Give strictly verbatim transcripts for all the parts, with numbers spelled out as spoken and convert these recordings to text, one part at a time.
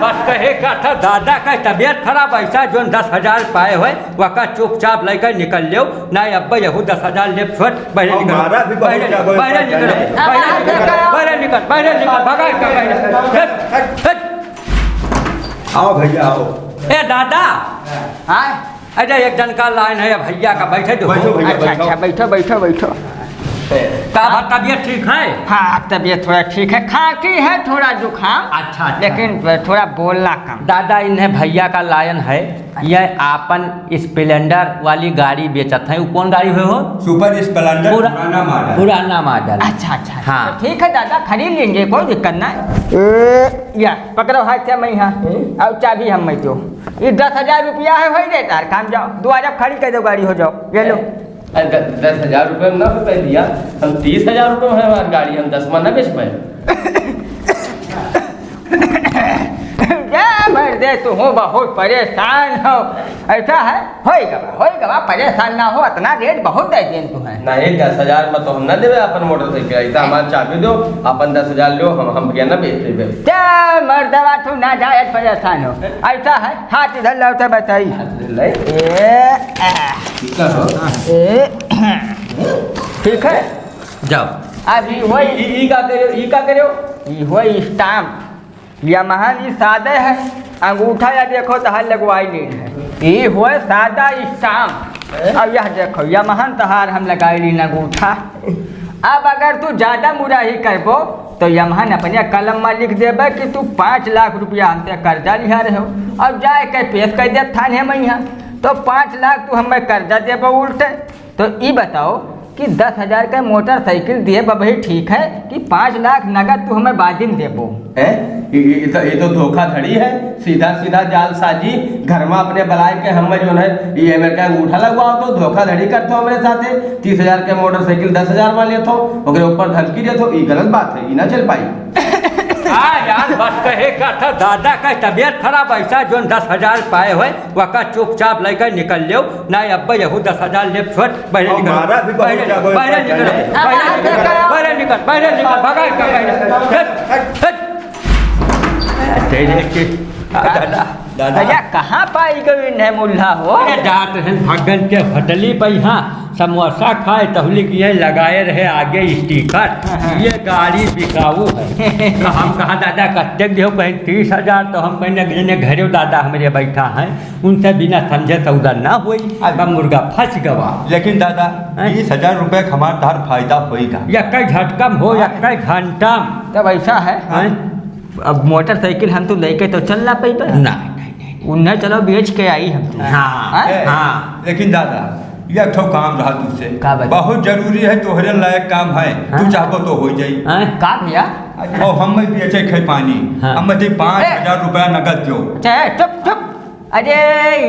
बस कहे का था, दादा का तबीयत खराब, ऐसा जोन दस हजार पाए होए, वका चुपचाप लेकर निकल लेव, ना अब्बे यहू दस हजार लेब छोड़, बहरे और निकल, मारा भी बहुत बहरे, ज्यादा है, बहरे निकल, बहरे निकल, बहरे निकल, बहरे निकल, भगा इसका बहरे। हट, हट, हट। आओ भैया, आओ। ए दादा। हाँ? अरे एक जन का लाइन है भैया का, बैठे दो। बैठो भैया, अच्छा, बैठो। अच्छा, बैठो, बैठो, बैठो। का बात, तबीयत ठीक है? हाँ, तबीयत थोड़ा ठीक है, खांसी है, थोड़ा जुकाम। अच्छा, अच्छा। लेकिन थोड़ा बोलना कम। दादा, इन्हें भैया का लाइन है, ये आपन Splendor वाली गाड़ी बेचत है। वो कौन गाड़ी है वो? Super Splendor, पुरा-, पुराना model। पुराना model। अच्छा, अच्छा, अच्छा। हाँ। तो ठीक है दादा, खरीद लेंगे, कोई दिक्कत ना है। ए, या, पकड़ो हाथ से मैं यहाँ। हम्म। और चाबी हम मैं दो। ये दस हजार रुपया है, वही देता है, काम जाओ। दुआरा खड़ी कर दो, गाड़ी हो जाओ, ये लो। अरे, द-, दस हजार रुपये में ना हो पाए भैया, हम तीस हजार रुपये में है हमारी गाड़ी, हम दस में ना बेच पाए। जा मर्दे, तू हो बहुत परेशान हो। ऐसा है, होई गवा, होई गवा, परेशान ना हो, इतना रेट बहुत दे देन तू है। नहीं, दस हजार में तो हम ना देवे अपन मोटरसाइकिल, ऐसा हमार चाबी दो, अपन दस हजार लो, हम, हम भैया ना बेच देवे। जा मर्दवा, तू ना जाए परेशान हो। ऐसा है, हाथ इधर लाओ तो बताई। हाथ इधर लाई। ए, आ। ठीक है हो। ए, ठीक है। जाओ। अब ई होई। ई, ई का करे, ई का करे? ई होई stamp। यमहन ई सादे है, अंगूठा या देखो तहार लगवाई लीन है। ई होए सादा stamp। हैं? अब यह देखो, यमहन तहार हम लगाई लीन अंगूठा। अब अगर तू ज्यादा मुराही करबो, तो यमहन अपने कलम में लिख देबे कि तू पाँच लाख रुपया हमसे कर्जा लिहा रहे हो, और जाए के पेश कर दे थाने में यहाँ, तो पाँच लाख तू हमें कर्जा देबो उल्टे। तो ई बताओ कि दस हजार के मोटरसाइकिल दिए बबही ठीक है कि पाँच लाख नगद तू हमें बाजिन देबो? हैं? ये, ये, ये तो, ये तो धोखाधड़ी है, सीधा सीधा जालसाजी। घर में अपने बुलाए के हम जो है, ये मेरे का अंगूठा लगवाओ तो धोखाधड़ी करते हो हमरे साथे। तीस हजार के मोटरसाइकिल दस हजार में लेते हो, ओकरे ऊपर धमकी देते हो, ये गलत बात है, ये ना चल पाई। हाँ यार, बस कहे का था, दादा का तबीयत खराब, ऐसा जोन दस हजार पाए होए, वका चुपचाप लेकर निकल लेव, ना अब्बे यहू दस हजार लेब छोड़, बहरे और निकल, मारा भी बहुत बहरे, ज्यादा बहरे है। निकल, बहरे निकल, बहरे निकल, बहरे निकल, भगा इसका बहरे। हट, हट, हट। तेरे के, आ, दादा, दादा। भैया, कहाँ पाई गई इन्हें मुल्ला हो? अरे, जात हैं भगन के होटली पे, यहाँ समोसा खाए, तहुली किए लगाए रहे आगे sticker। हाँ, हाँ। ये गाड़ी बिकाऊ है। तो हम कहा, "दादा, कत्ते के देहो?" कहें, "तीस हजार।" तो हम कहें, "अगले ने घरे दादा हमरे बैठा है।" उनसे बिना समझे सौदा ना होई, अब अब मुर्गा फंस गवा। लेकिन दादा, हैं? बीस हजार रुपये का हमार तहार फायदा होई का? या कई झटकम हो, या हाँ। कई घंटा। तब ऐसा है, हैं? अब मोटरसाइकिल हम तो लेके तो चल ना पइबे। ना, नहीं, नहीं, नहीं। उन्हें चलो बेच के आई हम तो। हाँ, हैं? ए, हाँ। लेकिन दादा, ये एक ठो काम रहा तुझसे। का बता? बहुत जरूरी है, तोहरे लायक काम है। हाँ? तू चाहबो तो हो जाई। हैं? का भैया? और हम में बेचे खे पानी, हाँ। हम में दे पाँच हजार रुपया नगद दो। अच्छा, चुप, चुप। अरे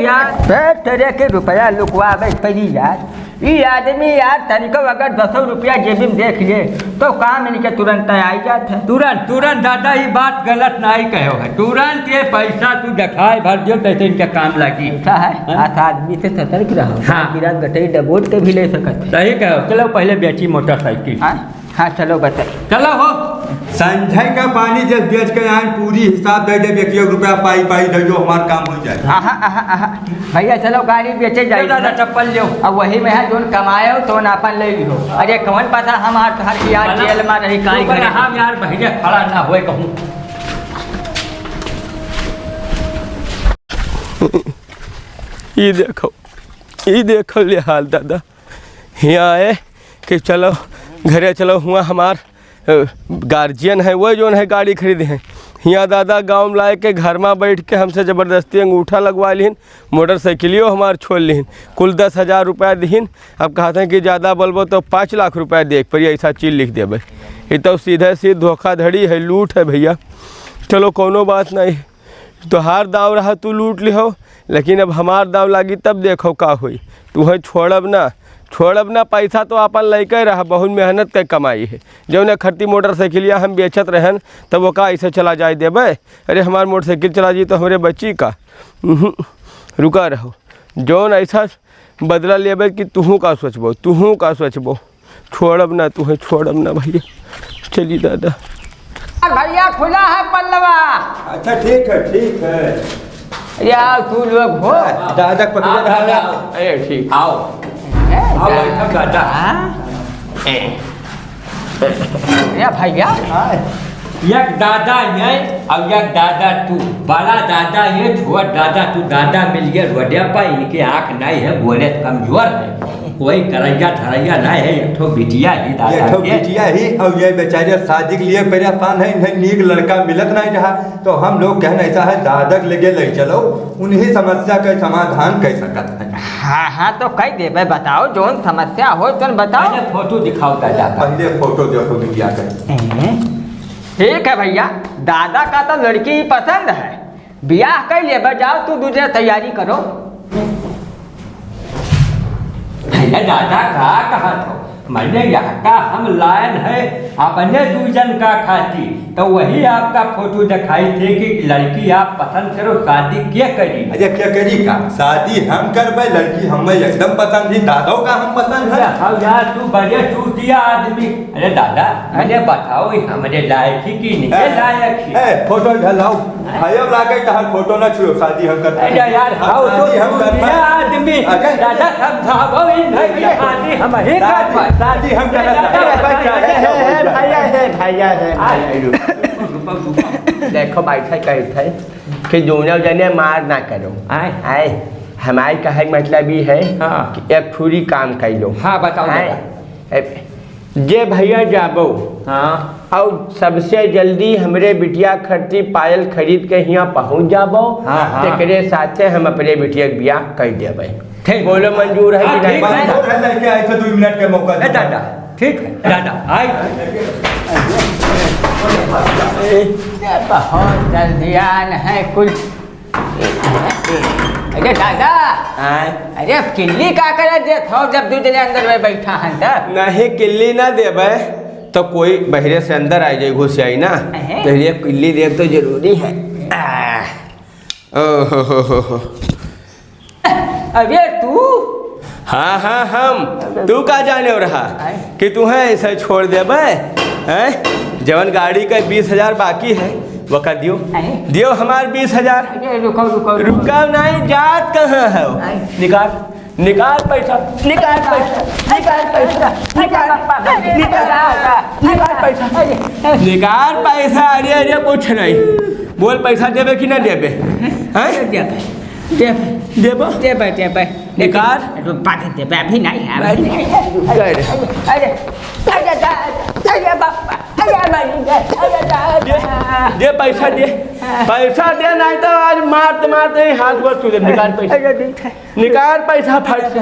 यार, बे, तेरे के रुपया लुकवावे पड़ी यार। ई आदमी यार, तनिको अगर दसो रुपया जेबी में देख ले, तो काम इनके तुरंत आई जात है। तुरंत, तुरंत दादा, ई बात गलत नाई कहो है। तुरंत ये पैसा तू देखाए भर दियो, तैसे इनके काम लागी। ऐसा है, हाँ? आज आदमी से सतर्क रहो। हाँ। बिना गटई डबोट के भी ले सकत है। सही कहो। चलो पहले बेची मोटरसाइकिल। हाँ? हाँ, चलो बताई। चलो हो। संझा का पानी जब बेच के आए, पूरी हिसाब दे दे, एक एक रुपया पाई पाई दे दो, हमार काम हो जाए। आहा, आहा, आहा। भैया, चलो गाड़ी बेचे जाए। दादा, चप्पल लियो। अब वही में है, जोन कमाए हो, तो अपन ले लियो। अरे, कौन पता हम आज हर की आज जेल में रही, काई करे। हम यार, भैया खड़ा ना होए कहूँ। ई देखो, ई देखो ले हाल दादा। हियाँ आए कि चलो घरे चलो, हुआ हमार, अ, गार्जियन है, वो जोन है गाड़ी खरीदे हैं। हियाँ दादा गाँव में लाए के घर में बैठ के हमसे जबरदस्ती अंगूठा लगवा लिहिन, मोटरसाइकिलियो हमार छोड़ लिहिन, कुल दस हजार रुपया दिहिन। अब कहते हैं कि ज्यादा बोलबो तो पाँच लाख रुपया दे के पड़ी, ऐसा चीज लिख देबे। ये तो सीधे सीध धोखाधड़ी है, लूट है भैया। चलो कौनो बात नहीं, तोहार दाव रहा, तू लूट लिहो, लेकिन अब हमार दाव लागी, तब देखो का होई। तुहें छोड़ब ना, छोड़ब ना। पैसा तो आपन लइके रहा, बहुत मेहनत के कमाई है। जौन खरती मोटरसाइकिलिया हम बेचत रहन, तब ओका ऐसे चला जाए देबे? अरे, हमार मोटरसाइकिल चला जाई तो हमरे बची का? उहुं, रुका रहो। जौन ऐसा बदला लेबे कि तुहूँ का सोचबो, तुहूँ का सोचबो। छोड़ब ना तुहें, छोड़ब ना भैया। चली दादा। भैया खुला है पल्लवा, अच्छा, ठीक है, ठीक है। या तू लोग हो। दादा पकड़े आओ, रहा। दादा, आओ। अरे, ठीक। आओ। ए, आओ, दा-, बैठो, दादा। हाँ? ए। या भैया। हाँ। एक दादा ये और एक दादा तू। बड़ा दादा ये, छोट दादा तू। दादा मिल गए रोडिया पर, इनके आँख नहीं है, बोले कमजोर है। कोई करैया धरैया नहीं है, एक ठो बिटिया ही दादा एक ठो के। बिटिया ही, और ये बेचारे शादी के लिए परेशान है, इन्हें नीक लड़का मिलत नहीं रहा, तो हम लोग कहना ऐसा है, दादा के लगे ले चलो, उन्हीं समस्या का समाधान कर सकत है। हाँ, हाँ, तो कह देबे, बताओ, जौन समस्या हो, तुम बताओ। पहले फोटो दिखाओ दादा का। पहले फोटो देखो बिटिया का। हम्म। ठीक है भैया, दादा का तो लड़की पसंद है, ब्याह कर लेबे, जाओ तू दूसरे तैयारी करो। अरे दादा, का कहत हो? मैंने यहाँ का हम लायन है अपने दू जन का खाती, तो वही आपका फोटो दिखाई थे कि लड़की आप पसंद करो, शादी क्या करी? अरे क्या करी का? शादी हम करबे, लड़की हमें एकदम पसंद ही, दादो का हम पसंद है। अरे हाँ यार, तू बड़े चूतिया आदमी। अरे दादा, मैंने बताओ, ये हमरे लायक ही कि नहीं ए, लायक ही? ए, फोटो इधर लाओ। भाइयों लागे तहर फोटो ना छुओ, शादी हम करते अरे हैं। यार, हाँ, शादी तो हम करते हैं। आदमी, अरे। दादा समझाओ, इन भाई के शादी हम ही शादी, करते हैं। शादी हम करते हैं। दादा, ए, ए, ए, भैया, हे भैया, हे भैया, रुको, रुको, रुको। देखो, बैठे कहते हैं कि दोनों जने मार ना करो। आए। आए, हमारे कहे के मतलब ये है हाँ। कि एक ठुरी काम कर लो। हाँ, बताओ आए, दादा। ए, जे भैया जाबो, हाँ। और सबसे जल्दी हमरे बिटिया खरती पायल खरीद के हियाँ पहुँच जाबो, हाँ, हाँ। तेकरे साथे हम अपने बिटिया के बियाह कर देबे। ठीक। बोलो, मंजूर है हाँ, कि नहीं? ठीक है। मंजूर है, लेके आए थे, दो मिनट के मौका ए, दे। दादा, ठीक है, दादा, आई। ये बहुत जल्दियान है कुछ। अरे दादा, आय। अरे अब किल्ली का करत देत हो, जब दू जने अंदर में बैठा हन तब? नहीं, किल्ली ना देबे, तो कोई बहरे से अंदर आ जाए, घुस आई ना, अहे। तो ये किल्ली देब तो जरूरी है। आह। ओहो हो हो हो। अबे तू? हाँ, हाँ, हम। तू का जाने हो रहा आय। कि तुहें ऐसे छोड़ देबे? हैं? जवन गाड़ी का बीस हजार बाकी है, वो का दियो। आय। दियो हमार बीस हजार। अरे, रुको, रुको, रुको। रुको नहीं, जात कहाँ है? आय। निकाल, निकाल पैसा, निकाल पैसा, निकाल पैसा, निकाल, निकाल, निकाल पैसा। अरे, अरे। निकाल पैसा, अरे, अरे, कुछ नहीं। बोल, पैसा देबे कि ना देबे? हैं? देबे। देबे। देबो? देबे, देबे। निकाल। अरे, बाद में देबे, अभी नहीं है, अभी नहीं है। अरे, अरे, अरे, अरे, दा-, अरे, बापा, अरे, मरी गए, अरे, दा-, दे, दे पैसा, दे। पैसा दे, नहीं तो आज मारत, मारत ही हाथ गोड़ तोड़ दे। निकाल पैसा। अरे, ठीक है। निकाल पैसा फट से।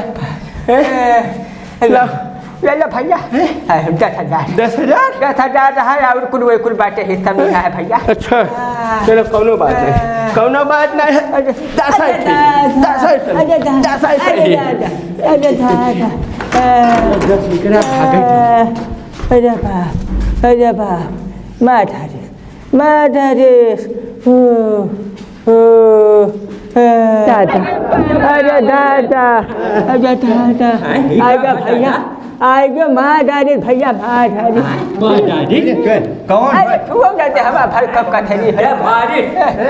हैं? ए, ला। ले लो भैया। हैं? ए, दस हजार। दस हजार? दस हजार रहा है और कुल वही कुल बाटे हिस्सा में है भैया। अच्छा। हाँ। चलो, कौनो बात नहीं। हाँ। कौनो बात नहीं है। अरे, दस है अरे ठीक। दादा। दस है सही। अरे दादा। दस है सही। अरे दादा। अरे दादा। दस निकला, भागे। अरे बाप। अरे बाप। मार डाले। मार डाले। ओ, ओ, ए। दादा, अरे दादा, अरे दादा, आइगा भैया, आइगा, मार डाले भैया, मार डाले। मार डाले? कौन? अरे, छुओ ना दे, हमारा भाई कब का धरी है। अरे, मारे,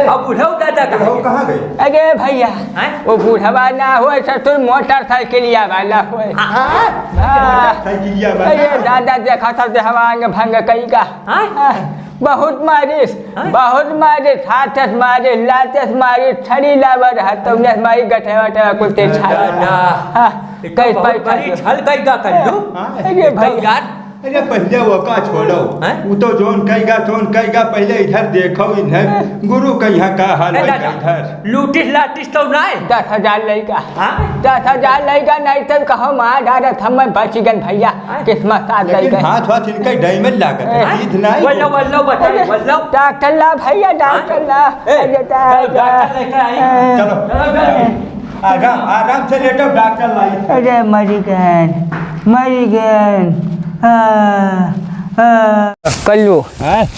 अब बुढ़ऊ दादा कहाँ बुढ़ऊ गए? कहाँ गए? अरे भैया, हैं? वो बुढ़वा ना हो, ऐसा तो मोटरसाइकिलिया वाला हो। हाँ? हाँ। मोटरसाइकिलिया वाला? अरे दादा, देखा सब दे हवा आगे भंग कई का। हाँ? हाँ। बहुत मारिस, हाँ? बहुत मारिस, हाथ से मारिस, लाते से मारिस, छड़ी लावर है, तुमने से मारी गठवा वठवा कुल ते छाड़। दादा, हाँ, एक तो कई बहुत पैसा बड़ी दो। छल कई का कर लो। हाँ, अरे एक तो भाई। यार। अरे पहले वो का छोड़ो। हाँ? वो तो जोन कई का, जोन कई का, पहले इधर देखो इन्हें। गुरु का यहाँ का हाल ए है दादा, इधर? लूटिस लाटिस तो ना है। दस हजार लइका। हाँ? दस हजार लइका, नहीं तो कहो मार डारत, हम बच गन भैया। हाँ? किस्मत साथ लेकिन लइका। हाथ वाथ इनका डैमेज लागत है, ए। सीध नहीं। वल्लो, वल्लो, बताओ, अरे, वल्लो। डॉक्टर ला भैया, डॉक्टर हाँ? ला। ए, अरे, चलो, डॉक्टर डॉक्टर। लेकर आई। ए। चलो। चलो, जल्दी। आराम, आराम से लेटो, डॉक्टर लाई। अरे, मरी गन, मरी गन। हाँ, हाँ। कल्लू। हैं?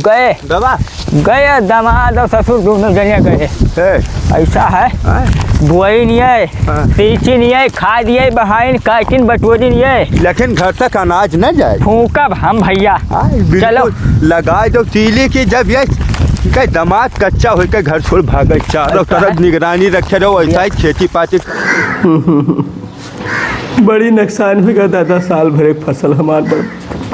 गए। दवा? गए, दामाद और ससुर दोनों जने गए। ए। ऐसा है, हैं? बोई नहीं है, हाँ। सींची नहीं है, खाद नहीं है, बहाइन काटिन बटोरी नहीं है। लेकिन घर तक अनाज न जाए। फूंकब हम भैया। हाँ, बिल्कुल। चलो। लगाए दो तीली की, जब ये कई दामाद कच्चा होइके घर छोड़ भागे, चारों तरफ निगरानी रखे रहो, ऐसा ही खेती पाती। बड़ी नुकसान होइगा दादा, साल भर एक फसल हमार बड़।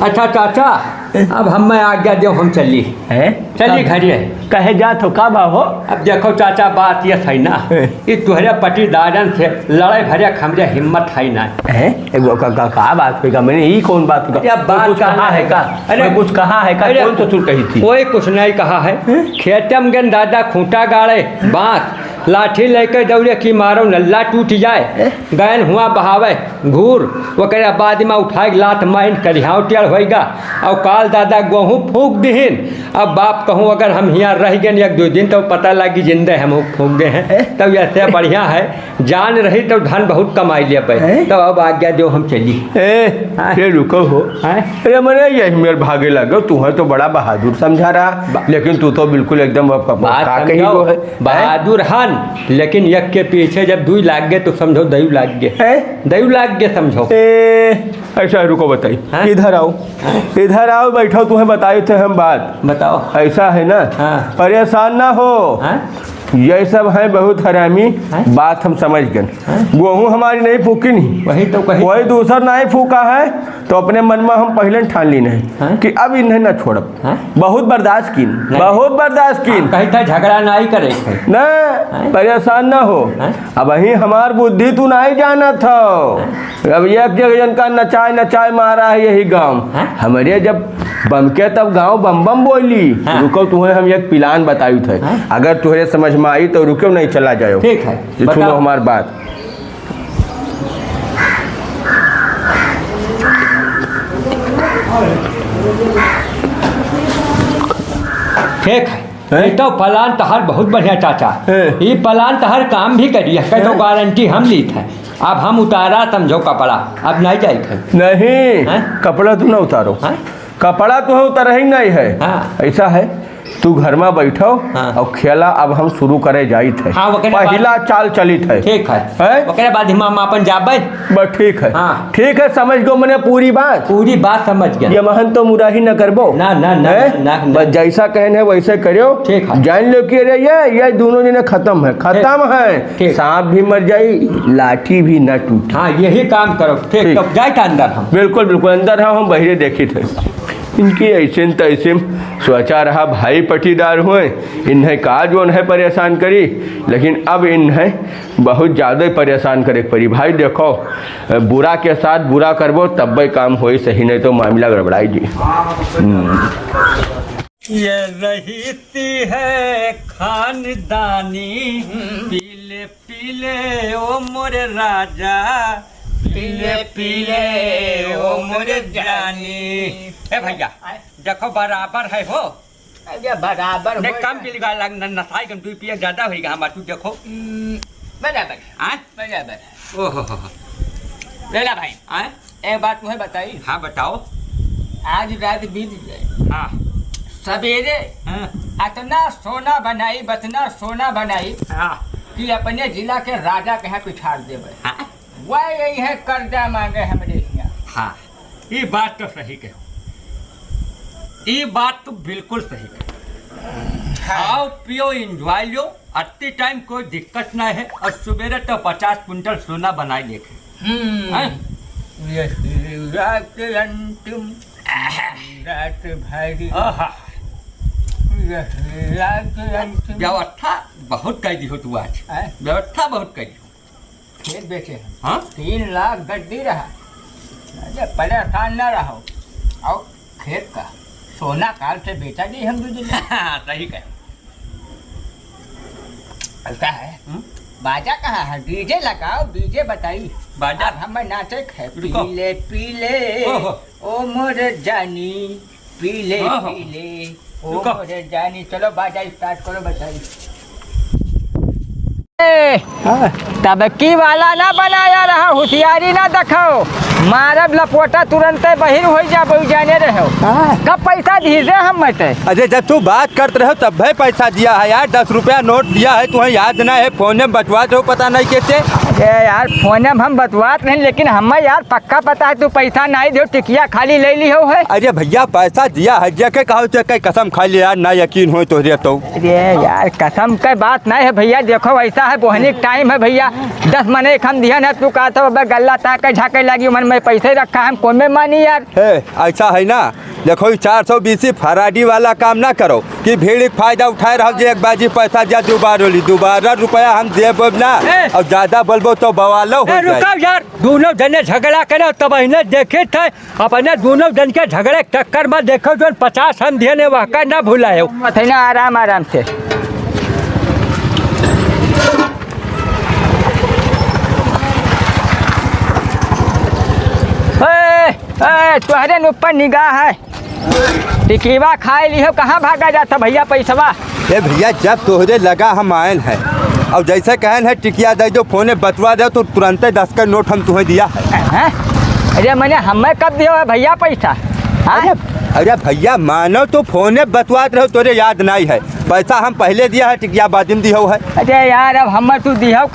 अच्छा चाचा, अब हमें आज्ञा देउ, हम चली। हैं? चली कब? घरे। कहे जात हो, का बा हो? अब देखो चाचा, बात ये है ना, हैं। कि तुहरे पटीदारन से लड़े भरे हमरे हिम्मत है ना। हैं? एगो का, का, का बात होइगा? मैंने ई कौन बात होइगा? अरे, अब बात कुछ कहा है का? अरे, कुछ कहा है का? अरे, कौन ससुर कही थी? कोई कुछ नहीं कहा है। हैं? खेते में गेन दादा खूंटा गाड़े, बांस, लाठी लेके दौड़े कि मारो नल्ला टूट जाए। हैं? गयन हुआ बहावे घूर, ओकरे बाद में उठाए लात माइन करिहाव टेढ़ होइगा। और काल दादा गोहूँ फूंक दिहिन। अब बाप कहूँ, अगर हम हियाँ रह गेन एक दो दिन, तो पता लागी जिंदे हम फूंक दे हैं। हैं? तब ऐसे बढ़िया है। जान रही तो धन बहुत कमाई लेबे। हैं? तो अब आज्ञा देउ, हम चली। ए, हाँ। ये रुको हो। हैं? अरे मने यही मेर भागे लगो, तुम्हें तो बड़ा बहादुर समझा रहा, बा- लेकिन तू तो बिल्कुल एकदम अब, अब बात का कही समझो, वो है। बहादुर हन, लेकिन एक के पीछे जब दुई लाग गए तो समझो दयू लाग गए। हैं? दयू लाग गए समझो। ए, ऐसा है, रुको बताई। हैं? इधर आओ, हाँ। इधर आओ, बैठो, तुम्हें बताए थे हम बात। बताओ। ऐसा है ना, हाँ। परेशान ना हो। हाँ? ये सब हैं बहुत हरामी, हैं? बात हम समझ गए। हैं? गोहूँ हमारी नहीं फूकी नहीं। वही तो कही। कोई दूसर नहीं फूका है, तो अपने मन में हम पहले ठान ली नहीं हैं? कि अब इन्हें ना छोड़ब। हैं? बहुत बर्दाश्त की, नहीं। बहुत बर्दाश्त की। हम कही था झगड़ा नहीं करे थे। ना, हैं? परेशान ना हो। हैं? अब वही हमार बुद्धि तू नहीं जानत हो। हैं? अब एक जगह इनका नचाए नचाए मारा है यही गाँव। हैं? हमरे जब बमके तब गाँव बम बम बोली। हाँ। रुको, तुम्हें हम एक plan बताई थे। हाँ। अगर तुहरे समझ में आई तो रुको, नहीं चला जाओ। ठीक है, ये सुनो बताओ। हमार बात। ठीक है। हैं? ये तो plan तहार बहुत बढ़िया चाचा। हैं। ये plan तहार काम भी करी है, कह तो हैं? Guarantee हम लीत है। अब हम उतारा समझो कपड़ा, अब नहीं जाए थे। नहीं, हैं? कपड़ा तुम ना उतारो। हैं? कपड़ा तो उतर ही नहीं है। हाँ। ऐसा है, तू घर में बैठो हाँ। और खेला, अब हम शुरू करे जाइत है। हाँ, ओकरे बाद पहला चाल चलित है। ठीक है। हैं? ओकरे बाद हम, हम अपन जाबे। बस ठीक है। हाँ। ठीक है, समझ गो मने पूरी बात। पूरी बात समझ गया। ये महन तो मुराही न करबो। ना, ना, ना, हैं? ना, ना। बस जैसा कहन है वैसे करियो। ठीक है। जान लो कि अरे ये, ये दोनों जने खत्म है, खत्म ठीक। है। ठीक। सांप भी मर जाई, लाठी भी न टूटी। हाँ, यही काम करो। ठीक, ठीक। तब जाए था अंदर हम। बिल्कुल, बिल्कुल, अंदर हम, हम बहिरे देखित है। इनकी ऐसे न तैसे सोचा रहा भाई पटीदार हुए, इन्हें का जोन है परेशान करी, लेकिन अब इन्हें बहुत ज्यादा परेशान करे के पड़ी। भाई देखो, बुरा के साथ बुरा करबो तब्बे काम होई सही, नहीं तो मामला गड़बड़ाई जी। हम्म। ये रहती है खानदानी, पीले पीले ओ मोरे राजा, पीले पीले ओ मोरे जानी। ए भैया, आय। देखो बराबर है हो। अरे बराबर नहीं, हो कम जा। पिलगा लग, न-, नसाई कम, तू पिए ज्यादा होइगा हमार, तू देखो। हम्म, बराबर। हाँ? बराबर। ओहो हो हो। ले ला भाई। हाँ? एक बात तुम्हें बताई। हाँ, बताओ। आज रात बीत गए। हाँ। सवेरे हाँ। अतना सोना बनाई, बतना सोना बनाई हाँ। कि अपने जिला के राजा के यहाँ पिछाड़ देबे। हाँ। वह यही है कर्जा मांगे हमरे हियाँ। हाँ, ये बात तो सही कहो। ये बात तो बिल्कुल सही कहो। हाँ। खाओ, पियो, enjoy लो, अत्ती time कोई दिक्कत ना है, और सवेरे तो पचास कुंटल सोना बनाई लेके। हम्म। हैं? यही रात अंतिम, रात भारी। आहा। यही रात अंतिम। व्यवस्था बहुत कर दी हो तू आज। हैं? व्यवस्था बहुत कर दी हो। खेत बेचे हम। हाँ? तीन लाख गड्डी रहा। अरे परेशान ना रहो। और खेत का सोना काल से बेचा नहीं हम दो दिन में। हाँ, सही कहे। ऐसा है। हम्म? बाजा कहाँ है? DJ लगाओ, DJ बताई। बाजा? अब हमें नाचे खे। रुको। पीले पीले, ओहो। ओ मोर जानी, पीले हाँ, हाँ। पीले, ओ रुको। मोर जानी। चलो बाजा start करो, बताई। ए, हाँ। तब की वाला ना बनाया रहा, होशियारी ना दिखाओ, मारब लपोटा तुरंते बहिर हो जाबो, जाने रहो। हाँ। कब पैसा दीजे हम मैं ते? अरे जब तू बात करत रहो तब भी पैसा दिया है यार, दस रुपया नोट दिया है, तुम्हें याद ना है, फोन में बटवा दो, पता नहीं कैसे। ए यार, फोने में हम बतवात नहीं, लेकिन हमें यार पक्का पता है तू पैसा नहीं दियो, टिकिया खाली ले लिहो है। अरे भैया, पैसा दिया है, जेके कहो तेके कसम खा ले यार, ना यकीन होय तोहरे तो। अरे यार, कसम के बात नहीं है भैया, देखो ऐसा है, बोहनी के टाइम है भैया, दस मने एक हम दिहन है, तू कहत हो अबे गल्ला ताके झाके लागी, मन में पैसे रखा है, हम कौन में मानी यार। ए, ऐसा है ना, देखो, ई चार सौ बीसी फराडी वाला काम ना करो कि भीड़ के फायदा उठाए रहो, जे एक बाजी पैसा दिया, दोबारा ली, दोबारा रुपया हम देब ना, ए! और ज्यादा बोलबो तो बवालो हो ए, जाए। रुको यार, दोनों जने झगड़ा करे, तब इन्हें देखे थे, अपने दोनों जन के झगड़े के चक्कर में देखो, जो पचास हम दिए ने, वह का ना भुलाए हो। मत है ना, आराम, आराम से। ए, ए, तोहरे न ऊपर निगाह है। टिकिवा खाए लिहो, कहाँ भागा जाता भैया पैसवा? ए भैया, जब तोहरे लगा हम आयन है और जैसे कहन है टिकिया दे दो, फोने बतवा दे, तो तुरंते दस का नोट हम तुम्हें दिया है। हैं? अरे मने हमें कब दियो है भैया पैसा? हाँ? अरे, अरे भैया, मानो तो फोने बतवात रहो, तोरे याद नहीं है, पैसा हम पहले दिया है, टिकिया बाद में दियो है। अरे यार, अब हमें तू दियो का?